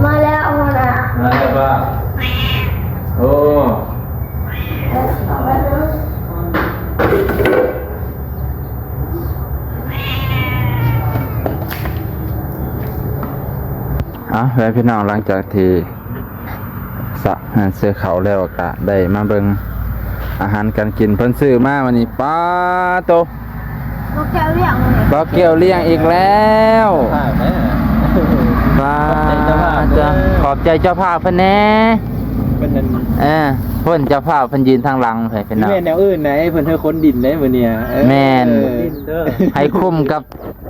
ມາແລ້ວຫົວໜ້າ ມາແລ້ວບໍ່? ໂອ້ ເອົາ ແລ້ວພີ່ນ້ອງ ຫຼັງຈາກທີ່ສະ ເຊື້ອເຂົ້າແລ້ວ ກະໄດ້ມາເບິ່ງອາຫານການກິນ ເພິ່ນຊື້ມາມື້ນີ້ ປາໂຕ ບໍ່ແກ້ວລ້ຽງ ບໍ່ແກ້ວລ້ຽງອີກແລ້ວ ພາບແດ່ ປາໂຕ ຂອບໃຈເຈົ້າພາບເພິ່ນແດ່ ເພິ່ນນັ້ນ ເອີ ເພິ່ນເຈົ້າພາບເພິ່ນຢືນທາງຫຼັງ ພີ່ນ້ອງ ແມ່ນແນວອື່ນໃດ ເພິ່ນໃຫ້ຄົນດິນເດ້ມື້ນີ້ ເອີ ແມ່ນ ເອີ ໃຫ້ຄຸ້ມກັບ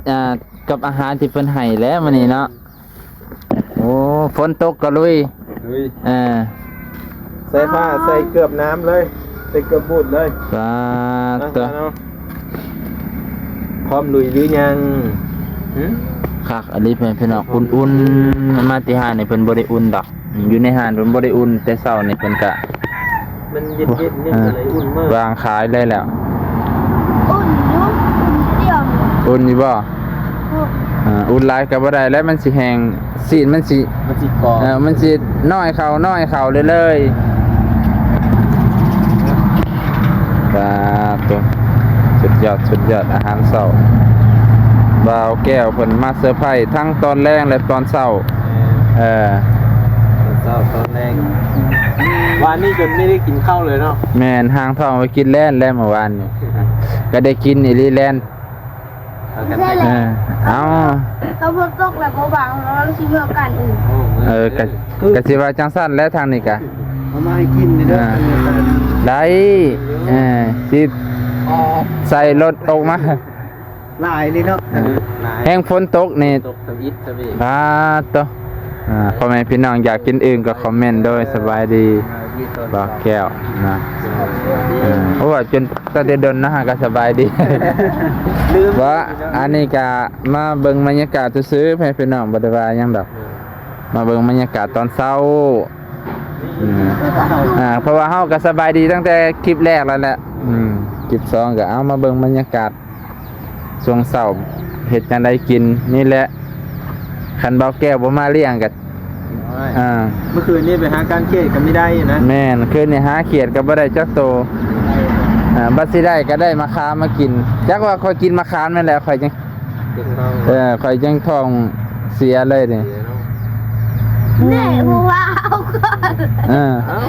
ອ່າ ກັບອາຫານທີ່ເພິ່ນໃຫ້ແຫຼະມື້ນີ້ເນາະ ໂອ້ ຝົນຕົກກໍລຸຍ ລຸຍ ເອີ ໃສ່ຜ້າ ໃສ່ເກືອບນ້ຳເລີຍ ໃສ່ເກືອບບູດເລີຍ ປາດໂຕ ເນາະ ພ້ອມລຸຍຫຼືຍັງ? ຫຶ ຄັກອີ່ຫຼີ ເພື່ອນພີ່ນ້ອງ ອຸ່ນໆ ມາແຕ່ຮ້ານນີ້ເພິ່ນບໍ່ໄດ້ອຸ່ນດອກ ຢູ່ໃນຮ້ານເພິ່ນບໍ່ໄດ້ອຸ່ນ ແຕ່ເຊົ້ານີ້ເພິ່ນກະ ມັນເຢັນໆ ຍັງ ເອີ ກໍເລີຍອຸ່ນມາ ວາງຂາຍໄດ້ແລ້ວ ອຸ່ນຢູ່ ອຸ່ນດຽວ ອຸ່ນຢູ່ບໍ່? ເອີ ເອີ ອຸ່ນຫຼາຍກໍບໍ່ໄດ້ແລ້ວ ມັນຊິແຫ້ງ ຊີ້ນມັນຊິ ມັນຊິກອບ ເອີ ມັນຊິນ້ອຍເຂົ້າ ນ້ອຍເຂົ້າເລື້ອຍໆ ປາດໂຕ ສຸດຍອດ ສຸດຍອດ ອາຫານເຊົ້າ ບ່າວແກ້ວເພິ່ນມາເຊີໄພທັງຕອນແລງ ແລະ ຕອນເຊົ້າ ເອີ ຕອນເຊົ້າຕອນແລງ ວານນີ້ຈົນໄມ່ໄດ້ກິນເຂົ້າເລີຍເນາະ ແມ່ນ ຫາງທ້ອງໄປກິນແລ່ນແລ້ວມື້ວານນີ້ ກໍໄດ້ກິນອີ່ຫຼີແລ່ນ ເອີ ເອົາ ຖ້າຝົນຕົກແລ້ວບໍ່ວ່າງ ເຮົາຊິເມືອການອື່ນ ເອີ ກໍ ກໍຊິວ່າຈັ່ງຊັ້ນແຫຼະ ທາງນີ້ກະ ເອົາມາໃຫ້ກິນເດີ ອ່າ ໄດ້ ເອີ ຊິໃສ່ລົດອອກມາ ຫຼາຍເລີຍເນາະ ເອີ ແຮງຝົນຕົກນີ້ ຕົກທຳອິດທຳອີ ປາດໂຕ ອ່າ ພໍ່ແມ່ພີ່ນ້ອງຢາກກິນອຶ່ງກໍຄອມເມັນໂດຍ ສະບາຍດີ ບ່າວແກ້ວນະ ເອີ ໂອ້ ຈົນ ຕັ້ງແຕ່ດົນນະ ຫາກໍສະບາຍດີ ວ່າອັນນີ້ກະມາເບິ່ງບັນຍາກາດຊື່ໆ ໃຫ້ພີ່ນ້ອງ ບໍ່ໄດ້ວ່າຫຍັງດອກ ມາເບິ່ງບັນຍາກາດຕອນເຊົ້າ ອືມ ອ່າ ເພາະວ່າເຮົາກໍສະບາຍດີຕັ້ງແຕ່ຄລິບແລກແລ້ວແຫຼະ ອືມ ຄລິບສອງກໍເອົາມາເບິ່ງບັນຍາກາດຊ່ວງເຊົ້າ ເຮັດຈັ່ງໃດກິນ ນີ້ແຫຼະ ຄັນບ່າວແກ້ວບໍ່ມາລ້ຽງກໍ ໂອ້ຍ ອ່າ ເມື່ອຄືນນີ້ໄປຫາການຂຽດກໍມີໄດ້ຢູ່ນະ ແມ່ນ ຄືນນີ້ຫາຂຽດກໍບໍ່ໄດ້ຈັກໂຕ ອ່າ ບັດຊິໄດ້ກໍໄດ້ມະຂາມມາກິນ ຈັກວ່າຂ້ອຍກິນມະຂາມນັ້ນແຫຼະ ຂ້ອຍຈັ່ງ ເອີ ຂ້ອຍຍັງທ້ອງເສຍເລີຍນີ້ ແນ່ ຜູ້ວ່າເອົາກ່ອນ ເອີ ເອົ້າ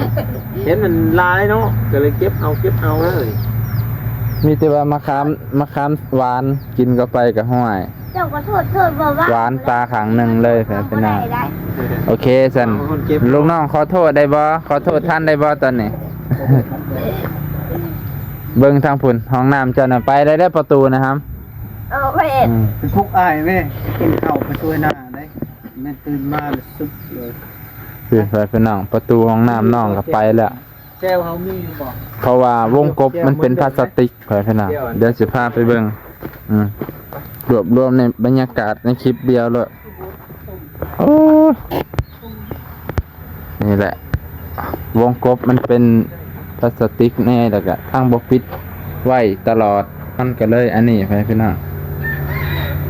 ເຫັນມັນຫຼາຍເນາະ ກໍເລີຍເກັບເອົາ ເກັບເອົາເລີຍ ມີແຕ່ວ່າມະຂາມ ມະຂາມຫວານ ກິນເຂົ້າໄປກໍຫ້ວຍ ເຈົ້າກໍໂທດ ໂທດບໍ່ວ່າ ຫວານຕາຂ້າງໜຶ່ງເລີຍ ພີ່ນ້ອງ. ໂອເຄຊັ້ນ ລູກນ້ອງຂໍໂທດໄດ້ບໍ່? ຂໍໂທດທ່ານໄດ້ບໍ່ຕອນນີ້? ເບິ່ງທາງພຸ້ນ ຫ້ອງນ້ຳເຈົ້ານະ ໄປໄດ້ເດີປະຕູນະຫຳ. ເອົາໄປເອງ ອືມ ໄປປຸກອ້າຍແມ່ ກິນເຂົ້າໄປຊ່ວຍນ້າໄດ໋ ແມ່ນຕື່ນມາແລ້ວສຸດເລີຍ. ພີ່ນ້ອງ ປະຕູຫ້ອງນ້ຳນ້ອງກໍໄປແລ້ວ. ແຈ່ວເຮົາມີຢູ່ບໍ່? ເພາະວ່າວົງກົບມັນເປັນພລາສຕິກ ພໍ່ແມ່ພີ່ນ້ອງ ດຽວຊິພາໄປເບິ່ງ ອືມ ລວບລວມໃນບັນຍາກາດໃນຄລິບດຽວໂລດ. ໂອ້ຍ ນີ້ແຫຼະ ວົງກົບມັນເປັນພລາສຕິກແດ່ ແລ້ວກະທັງບໍ່ປິດໄວ້ຕະຫຼອດ ມັນກໍເລີຍອັນນີ້ ພໍ່ແມ່ພີ່ນ້ອງ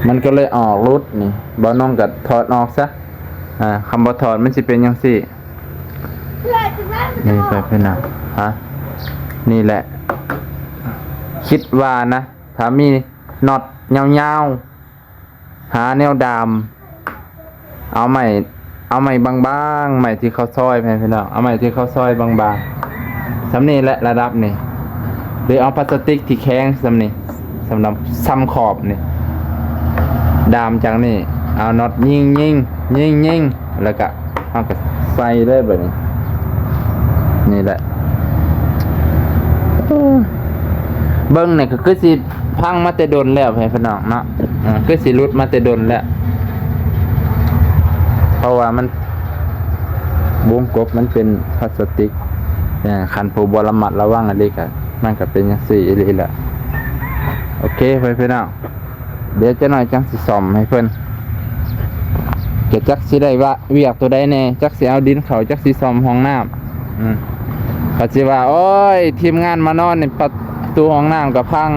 ມັນກໍເລີຍອອກຫຼຸດນີ້. ບ່າວນົງກໍຖອດອອກຊະ ອ່າ ຄຳບໍ່ຖອດມັນຊິເປັນຈັ່ງຊີ້. ນີ້ໄປເພິ່ນນະ ຮະ ນີ້ແຫຼະ ຄິດວ່ານະ ຖ້າມີນັອດຍາວໆ ຫາແນວດາມ ເອົາໄມ້ ເອົາໄມ້ບາງໆ ໄມ້ທີ່ເຂົາຊອຍ ແມ່ນພີ່ນ້ອງ ເອົາໄມ້ທີ່ເຂົາຊອຍບາງໆ ສ່ຳນີ້ແຫຼະ ລະດັບນີ້ ຫຼືເອົາພລາສຕິກທີ່ແຂງສ່ຳນີ້ ສຳລັບ ສ່ຳຂອບນີ້ ດາມຈາກນີ້ ເອົານັອດຍິງໆ ຍິງໆ ແລ້ວກະເຮົາກະໃສ່ເລີຍບາດນີ້ ນີ້ແຫຼະ ເບິ່ງນີ້ກະຄືຊິພັງມາແຕ່ດົນແລ້ວ ແມ່ນພີ່ນ້ອງເນາະ ເອີ ຄືຊິຫຼຸດມາແຕ່ດົນແລ້ວ ເພາະວ່າມັນ ວົງກົບມັນເປັນພລາສຕິກ ເອີ ຄັນຜູ້ບໍ່ລະມັດລະວັງອີ່ຫຼີກະ ມັນກະເປັນຈັ່ງຊີ້ອີ່ຫຼີແຫຼະ ໂອເຄ ພໍ່ແມ່ພີ່ນ້ອງ ດຽວຈັກໜ້ອຍຈັ່ງຊິສ້ອມໃຫ້ເພິ່ນ ກະຈັກຊິໄດ້ວຽກໂຕໃດແດ່ ຈັກຊິເອົາດິນເຂົ້າ ຈັກຊິສ້ອມຫ້ອງນ້ຳ ອືມ ເຂົາຊິວ່າ ໂອ້ຍ ທີມງານມານອນນີ້ ປະຕູຫ້ອງນ້ຳກະພັງ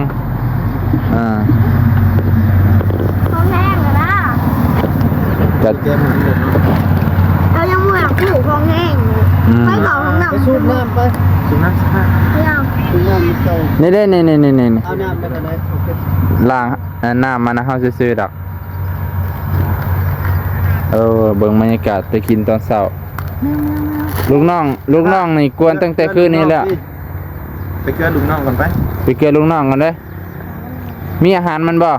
ອ່າ ຂອງແຮງລະນະ ກະ ເຮົາຍັງບໍ່ຢາກຮູ້ຂອງແຮງ ອືມ ໄປເຂົ້າຫ້ອງນ້ຳ ໄປສູບນ້ຳໄປ ສູບນ້ຳຊະ ເອົາ ສູບນ້ຳເຂົ້າ ນີ້ເດ້ ນີ້ໆໆໆ ເອົານ້ຳໄປທາງໃດ ໂອເຄ ລ້າງ ເອີ ນ້ຳມັນນະເຮົາຊື່ໆດອກ ເອີ ເບິ່ງບັນຍາກາດໄປກິນຕອນເຊົ້າ ແມວໆໆ ລູກນ້ອງ ລູກນ້ອງນີ້ກວນຕັ້ງແຕ່ຄືນນີ້ແລ້ວ ໄປເກືອລູກນ້ອງກ່ອນໄປ ໄປເກືອລູກນ້ອງກ່ອນເດີ້ ມີອາຫານມັນບໍ່?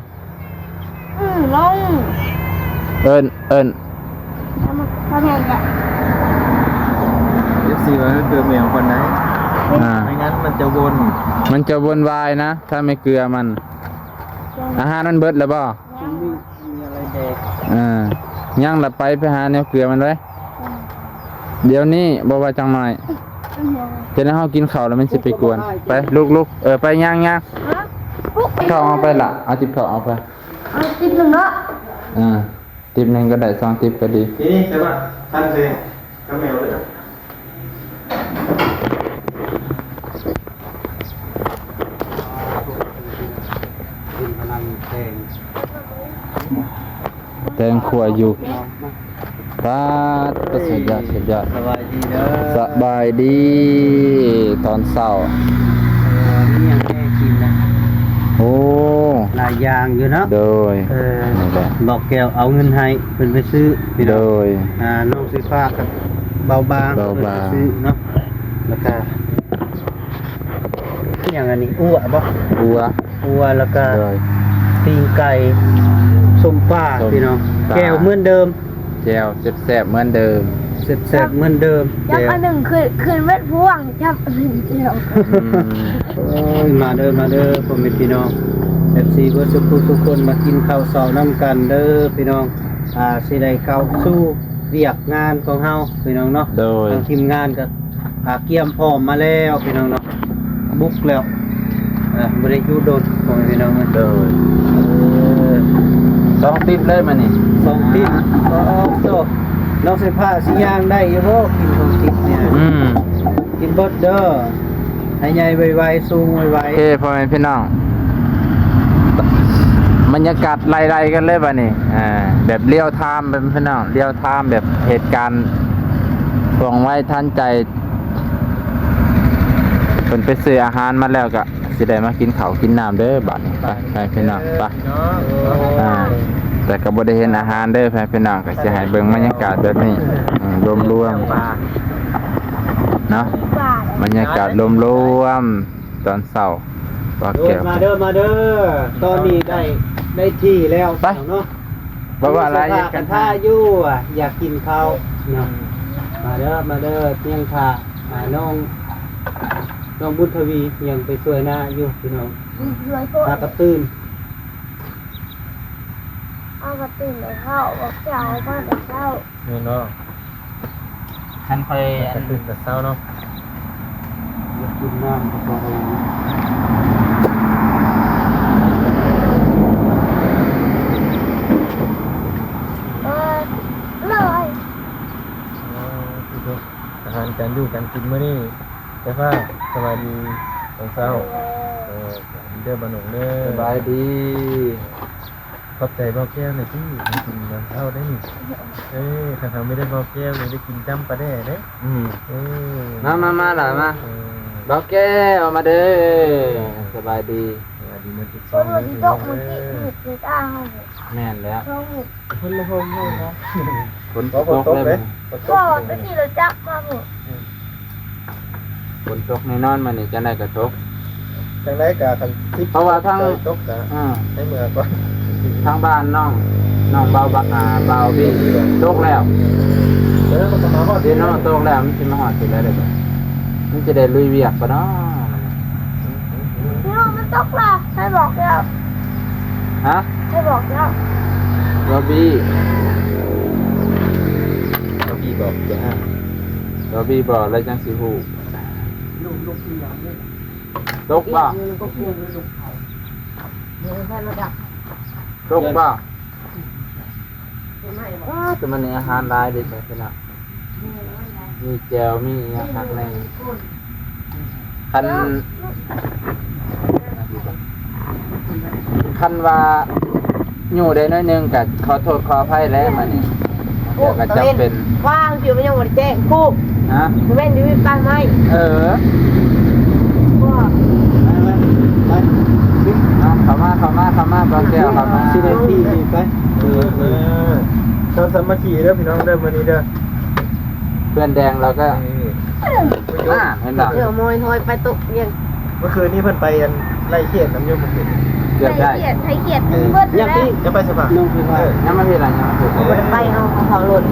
ອືມ ລົງ ເອີ້ນ ເອີ້ນ ທຳ ທຳຫຍັງກະ ເອັຟຊີ ວ່າໃຫ້ເກືອແມວກ່ອນໄດ໋ ອ່າ ບໍ່ຊັ້ນມັນຈະວົນ ມັນຈະວຸ່ນວາຍນະ ຖ້າໄມ່ເກືອມັນ ອາຫານມັນເບິດແລ້ວບໍ່? ຍັງ ມີ ມີອະໄລແດກ ອ່າ ຍັງລະໄປ ໄປຫາແນວເກືອມັນເລີຍ ອືມ ດຽວນີ້ບໍ່ວ່າຈັກໜ້ອຍ ອືມ ຈະໄດ້ເຮົາກິນເຂົ້າແລ້ວມັນຊິໄປກວນ ໄປ ລຸກໆ ເອີ ໄປຍ່າງໆ ເຂົ້າເອົາໄປລະ ເອົາຕິບເຂົ້າເອົາໄປ ເອົາຕິບໜຶ່ງເນາະ ອ່າ ຕິບໜຶ່ງກະໄດ້ ສອງຕິບກະດີ ນີ້ໆ ໃສ່ມາ ຄັນເລີຍ ກະແມວເລີຍ ເປັນກຳລັງແຕ່ງ ແຕ່ງຄົວຢູ່ ປາດ ສຸດຍອດ ສຸດຍອດ ສະບາຍດີເດີ ສະບາຍດີຕອນເຊົ້າ ເອີ ມີຫຍັງແນ່ກິນນະ ໂອ້ ຫຼາຍຢ່າງຢູ່ເນາະ ໂດຍ ເອີ ນີ້ແຫຼະ ບ່າວແກ້ວເອົາເງິນໃຫ້ເພິ່ນໄປຊື້ ໂດຍ ອ່າ ນ້ອງສີຟ້າກັບບ່າວບາງ ບ່າວບາງ ເພິ່ນໄປຊື້ເນາະ ແລ້ວກະ ອີຫຍັງອັນນີ້ ອົ່ວບໍ່? ອົ່ວ ອົ່ວ ແລ້ວກະ ໂດຍ ປີ້ງໄກ່ ສົ້ມປາ ສົ້ມ ພີ່ນ້ອງ ປາ ແຈ່ວເໝືອນເດີມ ແຈ່ວແຊບໆເໝືອນເດີມ ແຊບໆເໝືອນເດີມ ຈັບ ແຈ່ວ ອັນໜຶ່ງຂຶ້ນ ຂຶ້ນເບິດພວງ ຈັບອັນໜຶ່ງແຈ່ວ ອືມ ໂອ້ຍ ມາເດີ ມາເດີ ພໍ່ແມ່ພີ່ນ້ອງ ເອັຟຊີ ເບິດທຸກຜູ້ທຸກຄົນ ມາກິນເຂົ້າເຊົ້ານຳກັນເດີພີ່ນ້ອງ ອ່າ ຊິໄດ້ເຂົ້າສູ່ວຽກງານຂອງເຮົາພີ່ນ້ອງເນາະ ໂດຍ ທາງທີມງານກະ ອ່າ ກຽມພ້ອມມາແລ້ວພີ່ນ້ອງເນາະ ບຸກແລ້ວ ເອີ ບໍ່ໄດ້ຢູ່ດົນ ພໍ່ແມ່ພີ່ນ້ອງເອີຍ ໂດຍ ເອີ ສອງຕິບເລີຍມານີ້ ສອງຕິບ ໂອ້ໂຕ ນ້ອງສາຍຟ້າຊິຍ່າງໄດ້ຢູ່ບໍ່ ກິນສອງຕິບນີ້ ອືມ ກິນເບິດເດີ ໃຫ້ໃຫຍ່ໄວໆ ສູງໄວໆ ໂອເຄ ພໍ່ແມ່ພີ່ນ້ອງ ບັນຍາກາດໄລ່ໆກັນເລີຍບາດນີ້ ອ່າ ແບບລຽວທາມ ພີ່ນ້ອງ ລຽວທາມ ແບບເຫດການວ່ອງໄວທັນໃຈ ເພິ່ນໄປຊື້ອາຫານມາແລ້ວກະຊິໄດ້ມາກິນເຂົ້າກິນນ້ຳເດີບາດນີ້ ໄປ ໄປພີ່ນ້ອງ ໄປ ອ່າ ແຕ່ກະບໍ່ໄດ້ເຫັນອາຫານເດີພີ່ນ້ອງ ກະຊິໃຫ້ເບິ່ງບັນຍາກາດແບບນີ້ ອືມ ລວມໆ ເນາະ ບັນຍາກາດລວມໆ ຕອນເຊົ້າ ປາກແກ້ວ ໂດຍ ມາເດີ ມາເດີ ຕອນນີ້ໄດ້ ໄດ້ທີ່ແລ້ວ ໄປ ເນາະ ບໍ່ວ່າຫຼາຍ ກະທາຢູ່ ອາ ຢາກກິນເຂົ້າເນາະ ອືມ ມາເດີ ມາເດີ ຍັງຖ້າ ອາ ນ້ອງ ນ້ອງບຸນທະວີຍັງໄປຊ່ວຍນາຢູ່ພີ່ນ້ອງ ອືມ ຫາກະຕື່ນ ເຮົາກະຕື່ນແຕ່ເຊົ້າ ບອກເຈົ້າເຮົາມາແຕ່ເຊົ້າ ແມ່ນບໍ່? ຄັນຂ້ອຍ ມັນກະຕື່ນແຕ່ເຊົ້າເນາະ ຢາກກິນນ້ຳກໍຕ້ອງ ເອີ ເລີຍ ອໍ ອາຫານການຢູ່ການກິນມື້ນີ້ ໄຟຟ້າ ສະບາຍດີຕອນເຊົ້າ ເອີ ເອີ ສະບາຍດີເດີ ບ່າວໜຸ່ມເດີ ສະບາຍດີ. ຂອບໃຈບ່າວແກ້ວນະຕິ ກິນຕອນເຊົ້າໄດ້ນີ້ ເອີ ຄັນເຮົາມີແຕ່ບ່າວແກ້ວນີ້ໄດ້ກິນຈ້ຳປາແດ່ເດ້ ອືມ ເອີ ມາ ມາ ມາຫຼ້າມາ ເອີ ບ່າວແກ້ວມາເດີ ສະບາຍດີ ສະບາຍດີເໝິດທຸກຊ່ອງເດີ ຝົນຊິຕົກມື້ກີ້ ມືດຊິຕາເຮົາ ແມ່ນແລ້ວ ຝົນລົມເຮົາເນາະ ຝົນ ຝົນຕົກເດ້ ຝົນຕົກ ບໍ່ ໄປຂີ່ລົດຈັກມາພຸ້ນ ອືມ ຝົນຕົກແນ່ນອນມື້ນີ້ ຈັ່ງໃດກໍຕົກ ຈັ່ງໃດກໍຄັນ ເພາະວ່າທາງ ຝົນຕົກກໍ ອືມ ໃຫ້ເມືອກ່ອນ ທາງບ້ານນ້ອງ ນ້ອງບ່າວ ບ່າວ ອ່າ ບ່າວບີ ຕົກແລ້ວ ເອີ ມັນກໍມາຮອດ ເດເນາະ ຕົກແລ້ວ ມັນຊິມາຮອດຈຸດໃດເດ້ ມັນຊິໄດ້ລຸຍວຽກບໍ່ເນາະ ພີ່ນ້ອງ ມັນຕົກແລ້ວ ໃຜບອກແລ້ວ ຮະ ໃຜບອກແລ້ວ ບ່າວບີ ບ່າວບີບອກຈ້າ ບ່າວບີບອກແລ້ວຈັ່ງຊິຮູ້ ລົງ ລົງທີ່ຍາມເດ້ ຕົກບໍ່ ຕົກບໍ່ ອ້າ ແຕ່ມື້ນີ້ອາຫານຫຼາຍເດ້ ພີ່ນ້ອງ ມີແຈ່ວ ມີຫຍັງຄັກແນ່ ຄັນ ຄັນວ່າ ຢູ່ໄດ້ໜ້ອຍໜຶ່ງກໍຂໍໂທດຂໍອະໄພແຫຼະ ມື້ນີ້ ໂອ້ ເຈົ້າກໍຈຳເປັນ ວ່າງຊິມັນຍັງບໍ່ໄດ້ແຈ້ງ ຄູ ຮະ ແມ່ນຢູ່ປ່າໄມ້ ເອີ ບໍ່ ໄປ ໄປ ໄປ ເອົາ ເຂົ້າມາ ເຂົ້າມາ ເຂົ້າມາ ບ່າວແກ້ວ ເຂົ້າມາ ຊິໄດ້ທີ່ນີ້ໄປ ເອີ ເອີ ເຈົ້າສາມັກຄີເດີພີ່ນ້ອງເດີ ມື້ນີ້ເດີ ເພື່ອນແດງລາວກໍ ນີ້ ອ່າ ເຫັນບໍ່ ເອີ ມອຍທອຍໄປຕົກຫຍັງ ເມື່ອຄືນນີ້ເພິ່ນໄປອັນໄລ່ຂຽດນຳຢູ່ເມື່ອຄືນ ເກືອບໄດ້ ໄລ່ຂຽດ ໄລ່ຂຽດ ເອີ ເບິດ ຍັງ ແລ້ວ ຍັງໄປໃສພະ ເອີ ຍັງມາພີ້ລະ ຍັງມາພີ້ ບໍ່ໄດ້ໄປ ເຮົາເອົາລົດ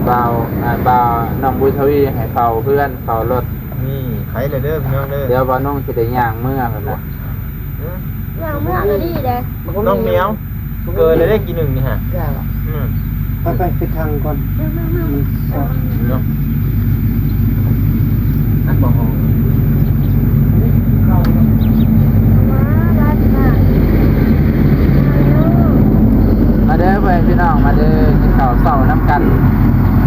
ບ່າວ ອ່າ ບ່າວ ນ້ອງບຸນທະວີໃຫ້ເຝົ້າເຮືອນເຝົ້າລົດ ນີ້ ໄປແລ້ວເດີພີ່ນ້ອງເດີ ດຽວບ່າວໜຸ່ງຊິໄດ້ຍ່າງເມືອພຸ້ນລະ ຍ່າງເມືອກໍດີເດ້ ນ້ອງແມວ ເກີນແລ້ວເດ້ກີໜຶ່ງນີ້ຫະ ອືມ ໄປ ໄປ ໄປທາງກ່ອນ ມັນຊອກ ເນາະ ອັນບໍ່ຮອງ ມາເດີພໍ່ແມ່ພີ່ນ້ອງ ມາເດີ ກິນເຂົ້າເຊົ້ານຳກັນ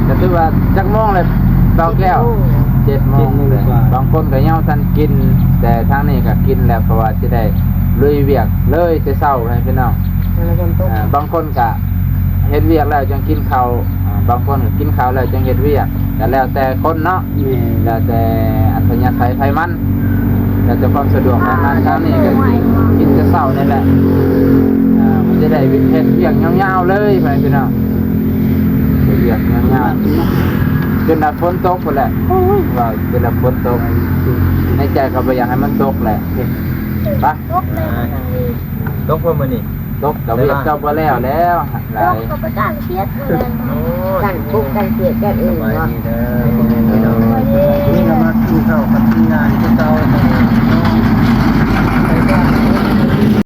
ກໍຖືວ່າຈັກໂມງແລ້ວ ບ່າວແກ້ວ? ເຈັດໂມງ ເຈັດໂມງ ເຈັດໂມງກວ່າ ບາງຄົນກໍຍັງບໍ່ທັນກິນ ແຕ່ທາງນີ້ກໍກິນແລ້ວ ເພາະວ່າຊິໄດ້ລຸຍວຽກເລີຍແຕ່ເຊົ້າໃຫ້ພີ່ນ້ອງ ເອີ ບາງຄົນກໍເຮັດວຽກແລ້ວຈັ່ງກິນເຂົ້າ ອ່າ ບາງຄົນກໍກິນເຂົ້າແລ້ວຈັ່ງເຮັດວຽກ ກໍແລ້ວແຕ່ຄົນເນາະ ແມ່ນ ແລ້ວແຕ່ອັດທະຍາໄສໃຜມັນ ແລ້ວແຕ່ຄວາມສະດວກໃຜມັນ ທາງນີ້ກໍກິນແຕ່ເຊົ້ານີ້ແຫຼະ ອ່າ ມັນຈະໄດ້ເຮັດວຽກຍາວໆເລີຍ ພໍ່ແມ່ພີ່ນ້ອງ ເຮັດວຽກຍາວໆ ຈົນວ່າຝົນຕົກພຸ້ນແຫຼະ ໂອ້ຍ ວ່າຈົນວ່າຝົນຕົກ ໃນໃຈກໍບໍ່ຢາກໃຫ້ມັນຕົກແຫຼະ ໄປ ຕົກແລ້ວ ຕົກບໍ່ມື້ນີ້? ຕົກກໍວຽກເຈົ້າບໍ່ແລ້ວແລ້ວ ຫຼາຍ ຕົກກໍໄປກ້ານຂຽດ ໂອ້ຍ ກ້ານກົບກ້ານຂຽດກັນເອງເນາະ ສະບາຍດີເດີ ນີ້ກໍມາກິນເຂົ້າກັບທີມງານຄືເກົ່າ ນ້ອງ